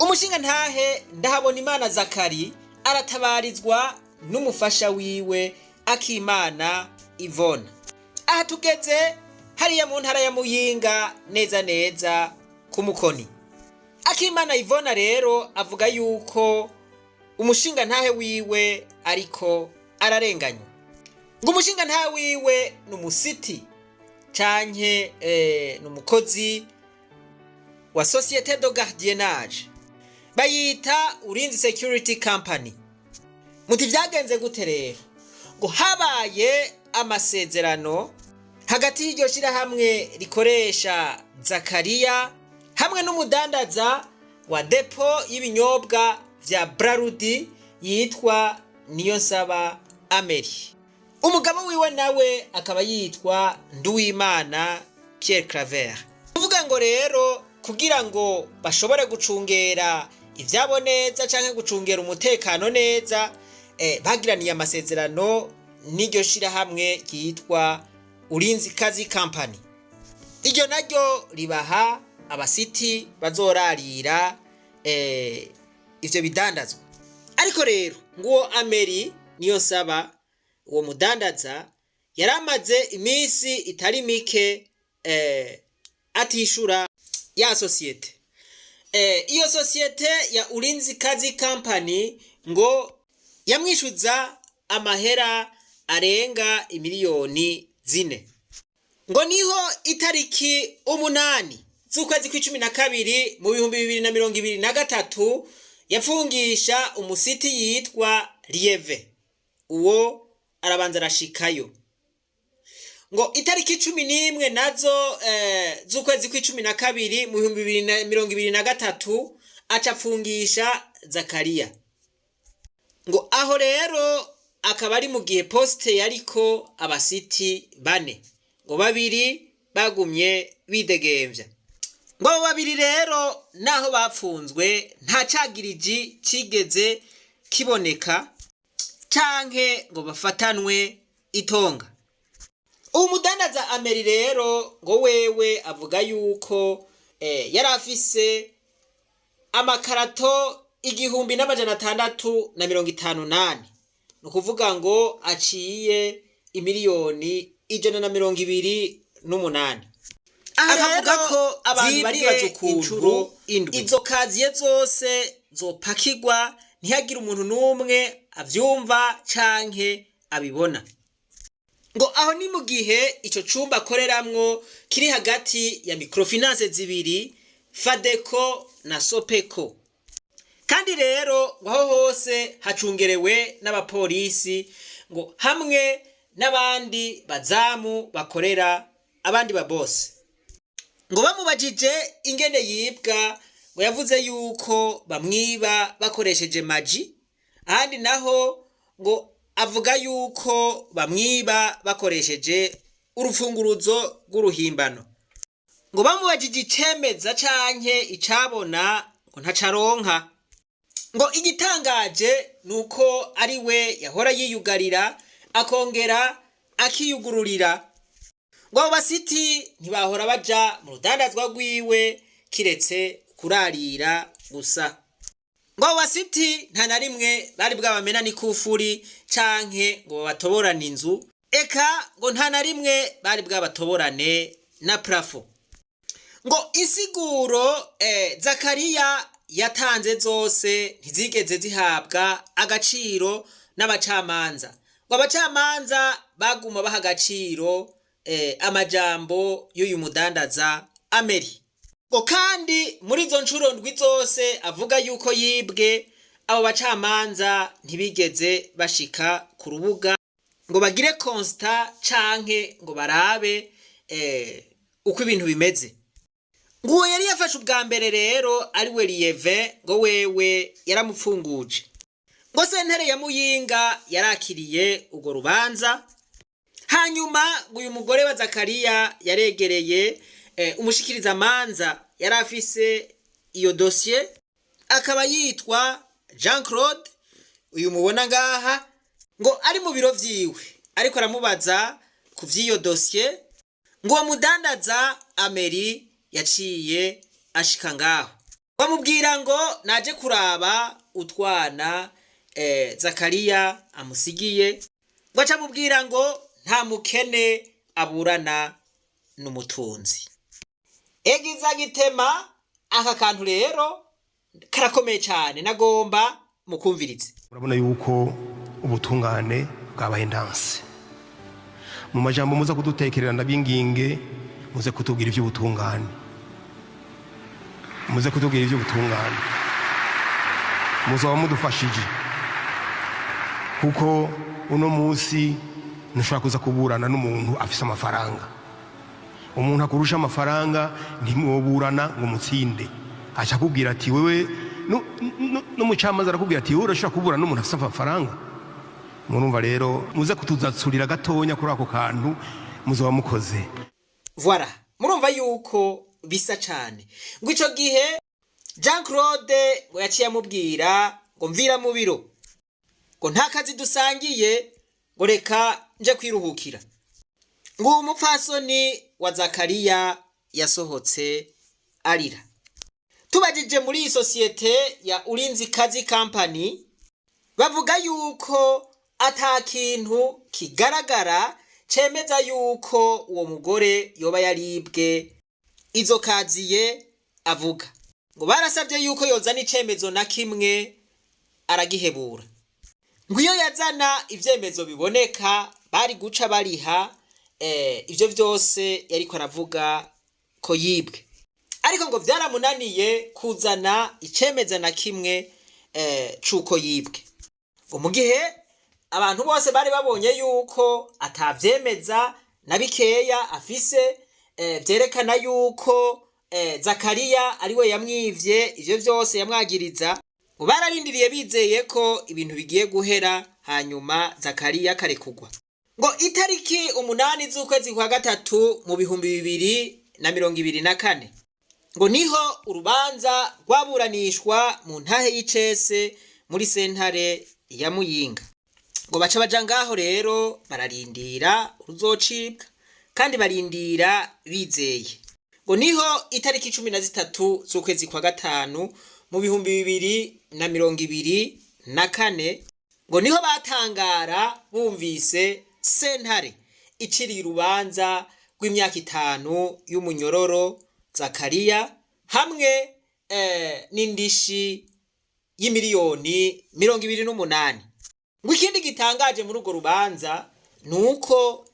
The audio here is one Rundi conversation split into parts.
Umushinga ntahe Ndahabona Imana Zakari aratabarizwa n'umufasha wiwe Akimana Ivona. Aha tugeze hariya mu ntara ya Muyinga, neza neza ku Mukoni. Akimana Ivona rero avuga yuko umushinga ntahe wiwe ariko ararenganywa. Ngo umushinga ntahe wiwe ni umusiti canke ni umukozi wa société de gardiennage bayita Urinzi Security Company. Muti vyagenze gute rero? Ngo habaye amasezerano hagati y'iryo shirahamwe rikoresha Zakariya hamwe n'umudandaza wa dépôt y'ibinyobwa vya Brarudi yitwa Niyonsaba Ameri. Umugabo wiwe nawe akaba yitwa Nduwimana Pierre Claver. Kuvuga ngo rero kugira ngo bashobore gucungera ivyabo neza canke gucungera umutekano neza, bagiraniye amasezerano n'iryo shirahamwe ryitwa Urinzi Kazi Company. Iryo naryo ribaha abasiti bazorarira ivyo bidandazwa. Ariko rero nguwo Ameri Niyonsaba, uwo mudandaza, yaramaze iminsi itari mike atishura ya société. Iyo société ya Urinzi Kazi Company ngo yamwishuza amahera arenga imiliyoni 4. Ngo niho itariki 8 z'ukwezi kw'12 mu 2023 yafungisha umusiti yitwa Lieve. Uwo arabanza arashikayo. Ngo itariki 11 nazo z'ukwezi kw'12 mu 2023 aca apfungisha Zakariya. Ngo aho rero akaba ari mu gihe poste yariko abasiti bane, ngo babiri bagumye bidegemvya. Ngo abo babiri rero naho bapfunzwe, nta cagiriji cigeze kiboneka canke ngo bafatanwe itonga. Uwo mudandaza Ameri rero ngo wewe avuga yuko yari afise amakarato 1654, ni ukuvuga ngo aciye imiliyoni 128. Akavuga ko abantu zibwe baribaza ukuntu incuro indwi. izo casiers zose zopakirwa ntihagire umuntu n'umwe avyumva canke abibona. Ngo aho ni mu gihe ico cumba akoreramwo kiri hagati ya microfinance zibiri, Fadeco na Sopeko. Kandi rero ngo aho hose hacungerewe n'abapolisi, ngo hamwe n'abandi bazamu bakorera abandi babosi. Ngo bamubajije ingene yibwa, ngo yavuze yuko bamwiba bakoresheje magie, ahandi naho ngo avuga yuko bamwiba bakoresheje urufunguruzo rw'uruhimbano. Ngo bamubajije icemeza canke icabona, ngo ntacaronka. Ngo igitangaje ni uko ari we yahora yiyugarira akongera akiyugururira. Ngo abo basiti ntibahora baja mu rudandazwa rwiwe kiretse kurarira gusa. Ngo abo basiti nta na rimwe bari bwabamena n'ikufuri canke ngo babatoborane inzu, eka ngo nta na rimwe bari bwabatoborane na plafond. Ngo insiguro Zakariya yatanze zose ntizigeze zihabwa agaciro n'abacamanza. Ngo abacamanza baguma baha agaciro amajambo y'uyu mudandaza Ameri. Ngo kandi muri izo ncuro ndwi zose avuga yuko yibwe, abo bacamanza ntibigeze bashika ku rubuga ngo bagire constat canke ngo barabe uko ibintu bimeze. Nguwo yari yafashe ubwa mbere rero ari we Lieve, ngo wewe yaramupfunguje. Ngo sentare ya Muyinga yarakiriye urwo rubanza. Hanyuma ngo uyu mugore wa Zakariya yaregereye umushikirizamanza yari afise iyo dosiye, akaba yitwa Jean Claude, uyu mubona ngaha. Ngo ari mu biro vyiwe ariko aramubaza ku vy'iyo dosiye, ngo uwo mudandaza Ameri yaciye ashika ngaho. Bamubwira ngo naje kuraba utwana Zakariya amusigiye, ngo aca amubwira ngo nta mukene aburana n'umutunzi. Egiza gitema aka kantu rero karakomeye cyane, nagomba mukumvirize. Urabona yuko ubutungane bwabaye ndanse. Mu majambo muza kudutekerera, ndabinginge muze kutubwira iby'ubutungane, muze kutubwira iby'ubutungane, muzaba mudufashije, kuko uno munsi ntushobora kuza kuburana n'umuntu afise amafaranga. Umuntu akurusha amafaranga ntimwoburana ngo mutsinde. Aca akubwira ati wewe, n'umucamanza arakubwira ati wowe urashobora kuburana n'umuntu afise amafaranga? Murumva rero, muze kutuzatsurira gatonya kuri ako kantu, muzoba mukoze. Voilà, murumva yuko bisa cane. Ngo ico gihe Jean Claude ngo yaciye amubwira ngo mvira mu biro, ngo nta kazi dusangiye, ngo reka nje kwiruhukira. Ngo uwo mupfasoni wa Zakariya yasohotse arira. Tubajije muri iyi sosiyete ya Ulinzi Kazi Company, bavuga yuko ata kintu kigaragara cemeza yuko uwo mugore yoba yaribwe izo kaziye avuga. Ngo barasabye yuko yozana icemezo na kimwe, aragihebura. Ngo iyo yazana ivyemezo biboneka bari guca bariha ivyo vyose yariko aravuga ko yibwe, ariko ngo vyaramunaniye kuzana icemeza na kimwe c'uko yibwe. Ngo mu gihe abantu bose bari babonye yuko atavyemeza na bikeya afise vyerekana yuko Zakariya ariwe yamwivye ivyo vyose yamwagiriza, ngo bararindiriye bizeye ko ibintu bigiye guhera, hanyuma Zakariya akarekugwa. Ngo itariki 8 z'ukwezi kwa gatatu mu 2024, ngo niho urubanza rwaburanishwa mu ntahe y'icese muri sentare ya Muyinga. Ngo baca baja ngaho rero bararindira uruzocibwa, kandi barindira bizeye. Ngo niho itariki 13 z'ukwezi kwa gatanu mu 2024, ngo niho batangara bumvise sentare iciriye urubanza rw'imyaka 5 y'umunyororo Zakariya, hamwe n'indishi y'imiliyoni 28. Ngo ikindi gitangaje muri urwo rubanza ni uko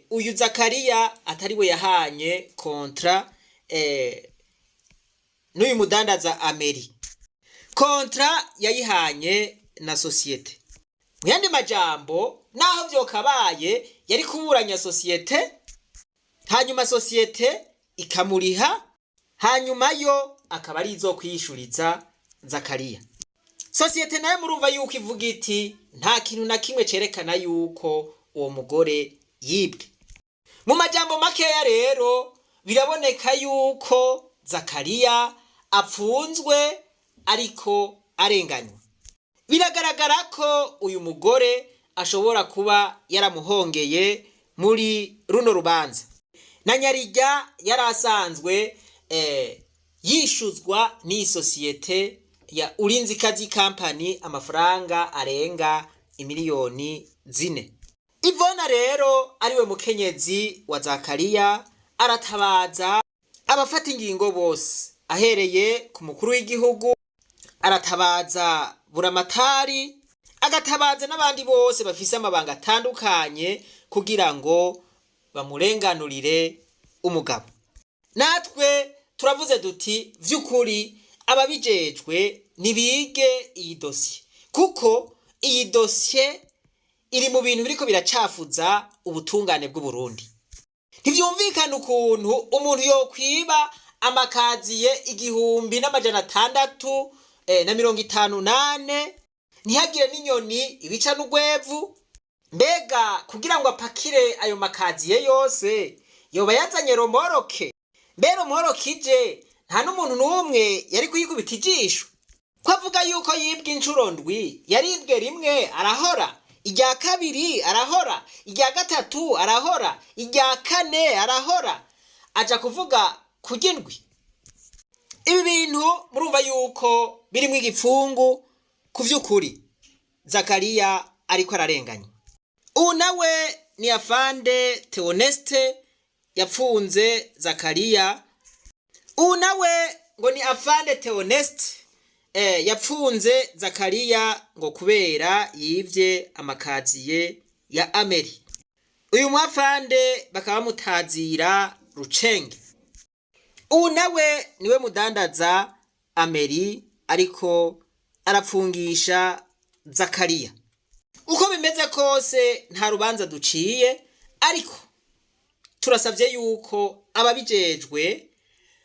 uyu Zakariya atari we yahanye contrat n'uyu mudandaza Ameri. Contrat yayihanye na sosiyete. Mu yandi majambo, naho vyokabaye yari kuburanya sosiyete, hanyuma sosiyete ikamuriha, hanyuma yo akaba ari izo kwiyishuriza Zakariya. Sosiyete nayo murumva yuko ivuga iti nta kintu na kimwe cerekana yuko uwo mugore yibwe. Mu majambo makeya rero, biraboneka yuko Zakariya apfunzwe ariko arenganywa. Biragaragara ko uyu mugore ashobora kuba yaramuhongeye muri runo rubanza, na nyarijya yari asanzwe yishuzwa n'iyi sosiyete ya Ulinzi Kazi Company amafaranga arenga imiliyoni 4. Ivona rero ariwe mukenyezi wa Zakariya aratabaza abafata ingingo bose, ahereye ku mukuru w'igihugu, aratabaza buramatari, agatabaza n'abandi bose bafise amabanga atandukanye kugira ngo bamurenganurire umugabo. Natwe turavuze duti vy'ukuri ababijejwe nibige iyi dosiye, kuko iyi dosiye iri mu bintu biriko biracafuza ubutungane bw'Uburundi. Ntivyumvikana ukuntu umuntu yokwiba amakaziye 1654, ntihagire n'inyoni ibica n'ugwevu. Mbega kugira ngo apakire ayo makaziye yose yoba yazanye romoroke? Mbe romoroke ije nta n'umuntu n'umwe yari kuyikubita ijisho? Ko avuga yuko yibwe inshuro ndwi, yaribwe rimwe arahora, irya kabiri arahora, irya gatatu arahora, irya kane arahora, aja kuvuga kurya indwi. Ibi bintu murumva yuko birimwo igipfungu. Ku vy'ukuri Zakariya ariko ararenganya. Ubu nawe ni afande Theoneste yapfunze Zakariya. Ubu nawe ngo ni afande Theoneste yapfunze Zakariya ngo kubera yivye amakaziye ya Ameri. Uyu mwafande bakaba bamutazira Rucenge. Ubu nawe niwe mudandaza Ameri ariko arapfungisha Zakariya. Uko bimeze kose, nta rubanza duciye, ariko turasabye yuko ababijejwe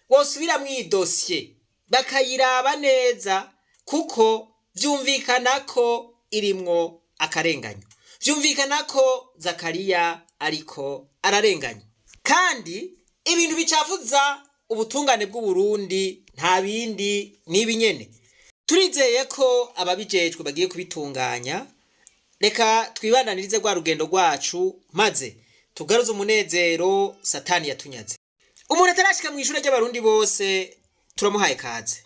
bosubira mu idosiye bakayiraba neza, kuko vyumvikana ko irimwo akarenganyo, vyumvikana ko Zakariya ariko ararenganya. Kandi ibintu bicafuza ubutungane bw'Uburundi nta bindi, n'ibi nyene. Turizeye ko ababijejwe bagiye kubitunganya. Reka twibandanirize rwa rugendo rwacu, maze tugaruze umunezero Satani yatunyaze. Umuntu atarashika mu ishure ry'Abarundi bose, turamuhaye kaze.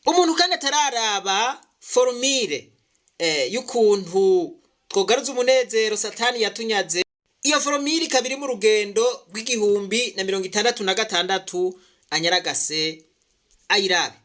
Umuntu kandi atararaba formule y'ukuntu twogaruza umunezero Satani yatunyaze, iyo formule ikaba iri mu rugendo rw'igihumbi na 66, anyaragase ayirabe.